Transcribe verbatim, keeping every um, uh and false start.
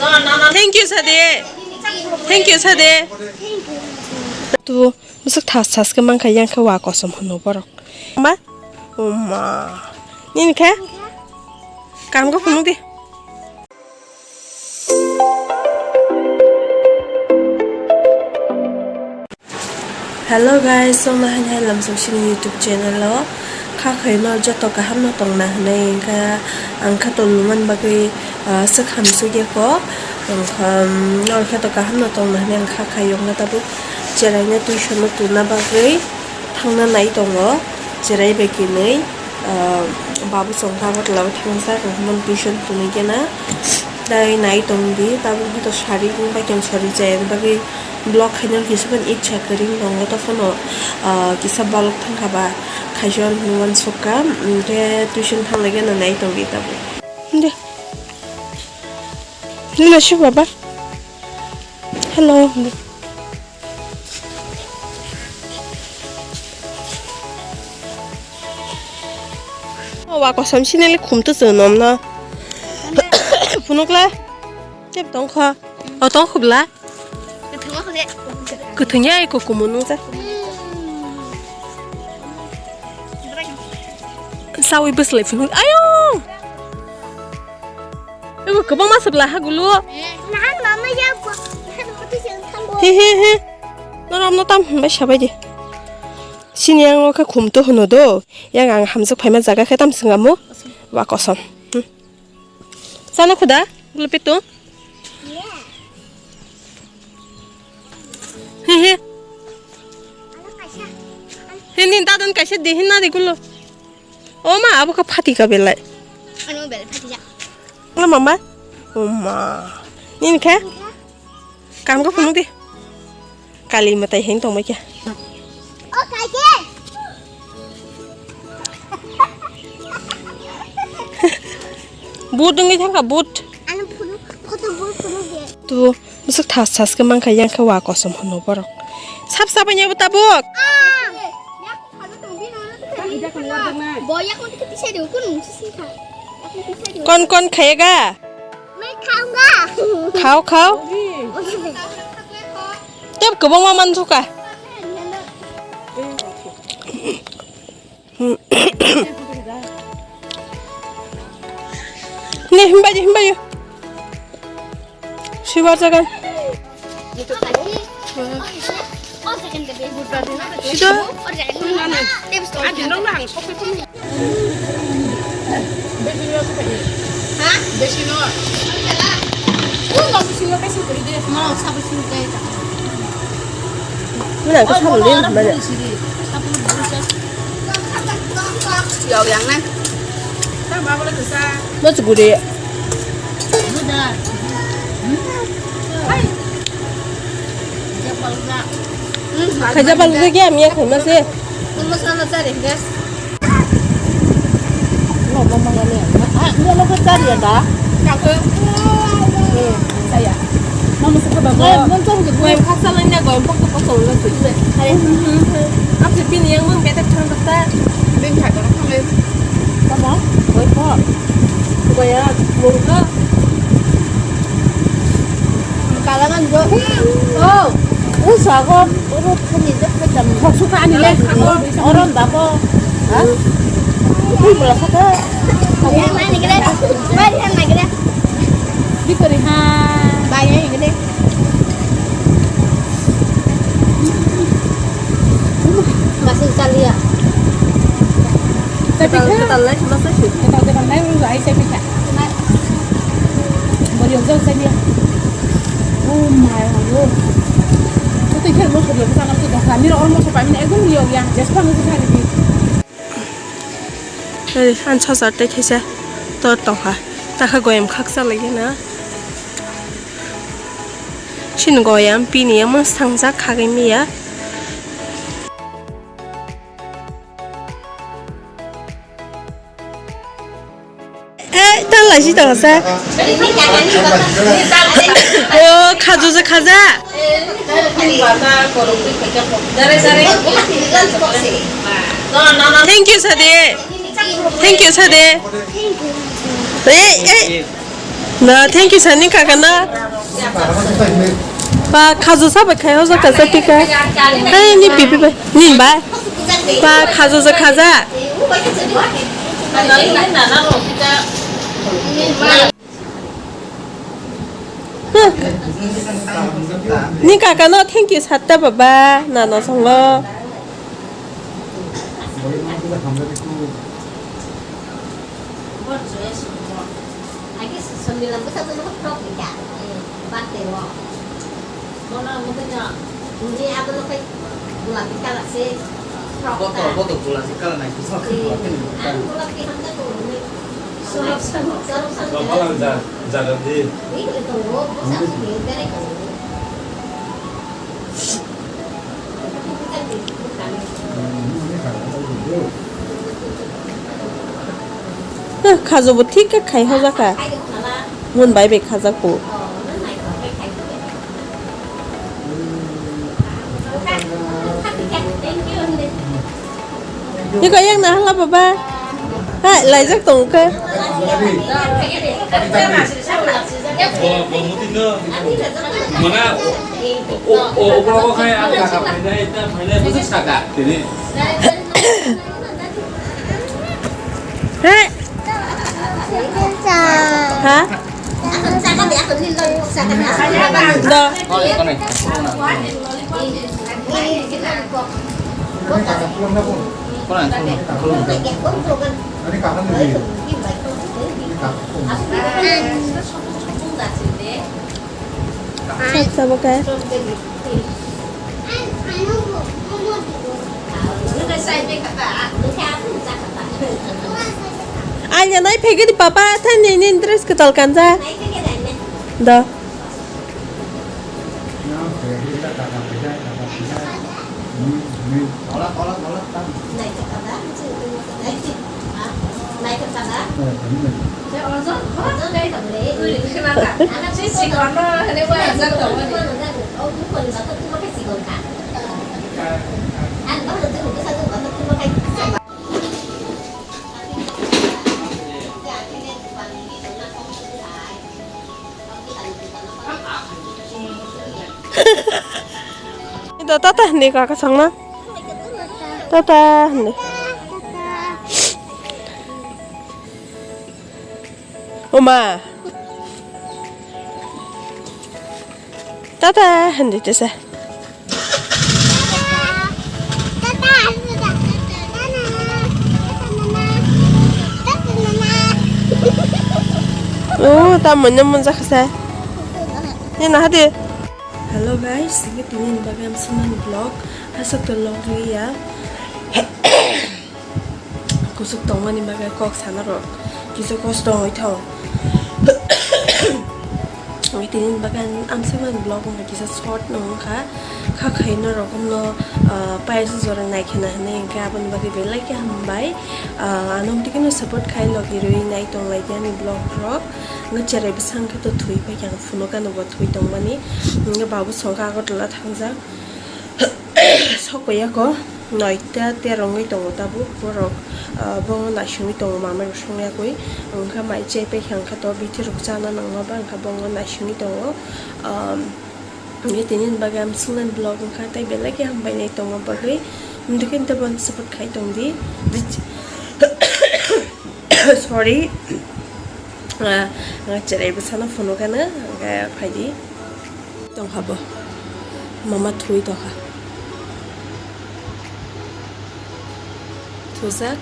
Thank you sade. Thank you sade. Tu bwswk thas thas khe mankha, yang khe wa kosom hwno borok. Ma? Uma. Nini khe? Kaham khe phunuk di. Hello guys, chwng nahani hai lamsong sini YouTube channel o kha khaino joto kaham no tongna hinwi, wngkha ang kha tongmani bagwi, ah, swkang sugya ko, wngkha, um, nor khe to kaham no tongna hinwi ang kha khaio, wngkha tabuk cheraino tuition no tuna bagwi thangna nai tongo, cherai bai kinwi, ah, babu chwng kha bottle o thangsa, wngkha tuition tunwi kena. Tei nai tong di, tabuk hwnkhe to sari wng bai khe sari chaya bagwi vlog khaina kisa phano icha kwrwi tongo, tei phano, ah, kisa balok thangkha ba khaisa hwnwi uansukha, hwnkhe tuition thanglaikhe no nai tong di tabuk. De. Nina shu baba. Hello. O wa kosom sinele khum to chwng nom no. Phunukla. Tep tong kho. O tong khubla. Kwthwng ya iko kumun nung sa. Sawi bwslai phunuk. Ayo. Ebo kwbangma swbla ha gulu. Nahan mama ya bo. Nahan mama tu sing thambo. He, he, he. Norok no tam hinbai sabai di. Sini ang o khe khum to hwno do. Yang ang hamjak phaima jaga khe tam swngamu. Wa kosom. Hmm. Sana khuda, gulu pitu. He, he. He, ni dadan kaisa di, he, na di gulu. O ma, abo kha phati ka belai. Ano belai phati ja. Nga mama. O ma. Nini kha? Kam ko phunuk di. Kali matai heng tong mai kha. O kha ke. But dungwi thangkha, but. Ano phunuk, photo but phunuk de. Tu bwswk thas thas khe mankha, yang khe wa kosom hwno borok. Sap sap nya bo tabuk. Bo yakung tiki tisai de, kun mungsi singkha. Yakung tisai de. Kon kon khayega? Mai khaunga. Khao khao. Tep kwbangma mansuka. Ne himbai himbai. Sibar jagan. Sida. Muna ka sabun din mana. Yau yang nang. Mas guri. Khaja balu de gya miya khaima se. Masala chari guys. No, mama ngani. Ah, mo lo ko chari ya da. Ka ko. Saya. Mama se ka ba. Mo mo chong ke. Mo khasa lang na go pok pok ko lo. Hai. Ap se pin yang mo betak thang ta. Bin kha ko na. Tamo? Oi po. Kuya, murga. Kalangan go. Oh. Usa go. Oro thani de pajam. Hoksu ka ani le. Oron da ko. Ha? Ui, bola saka. Bari han nagre. Bari han nagre. Bikori ha. Bari han nagre. Masih cari ya. Tapi kan tahu kan lain masa sih. Kita kita kan lain udah ai saya pika. Bari udah saya dia. Oh my God. Itu kan mau sudah sana tuh dah. Kami orang mau sampai ini itu dia yang just kan itu cari di. Ei, ang sochar tei khaisa tor tongkha. Takha goyam khaksa laiya na. Chini goyam pini ya mwsang jak khagwi miya. Eh, ta lai si tong sa. O, khaju je khaja. Thank you, sade. Thank you, sade. Eh, eh. Na, thank you sani kaka na. Ba, khajo sa bai khai hoja kasa tika. Hai, ni pipi bai, ni bai. Ba, khajo ja khaja. Huh. Ni kaka no thank you satta baba, nano songo. Boto, boto, gulapi colour se frock ta. Boto, boto, gulapi colour nai, kisa. Eh, gulapi hamjak tongo ni. Sorok sang, sorok sang. Gopal ang ja, jaga di. Ni kule tongo, bwsa sini berai tongo. Huh, khajo bo thik khe khai hojakha. Mun bai bai khajak bo. Iko yang na hala baba. Hai, laijak tong khe. Hai. Ha? Do. Sabo khe. Aina nai phege di papa, thani ni dress kwtal kanja. Do. Ito tata hindi ka kasang na. Tata hindi. Oma. Tata hindi tesa. Oh, ta manya manja khasa. Ni na hadi. Hello guys, ini tini bagam semen vlog. Hasok to vlog ya. Kusuk tongmani bagwi kok sana rok kisa kosto wngwi thango. Wngwi tini bagwi ang amswkmani vlog wngkha kisa short no wngkha. Kha khaina rok no, ah, paisa jora naikhena hinwi hwnkhe aboni bagwi belai khe hambai. Ah, ano tini no support khai logi rwi nai tong lai ani vlog rok. Wngkha cherai bwsang khe to thwi pai khe ang phunukha nugo thwi tongmani. Wngkha babu songkha Agartala thangjak. Sokpaiya ko noita tero wngwi tongo tabuk borok, ah, bongo naisingwi tongo mama rok songyakwi wngkha mai chai paikha wngkha to bithi rok chana nangma ba wngkha bongo naisingwi tongo, um, wngkhe tini bagwi ang swngna vlog wngkha tei belai khe hambai nai tongma bagwi wngkhe tei bono support khai tongdi. Sorry. Ah, ang cherai bwsano phunukha no, hwnkhe phaidi. Tongkha bo. Mama thwi tongkha. Thujak.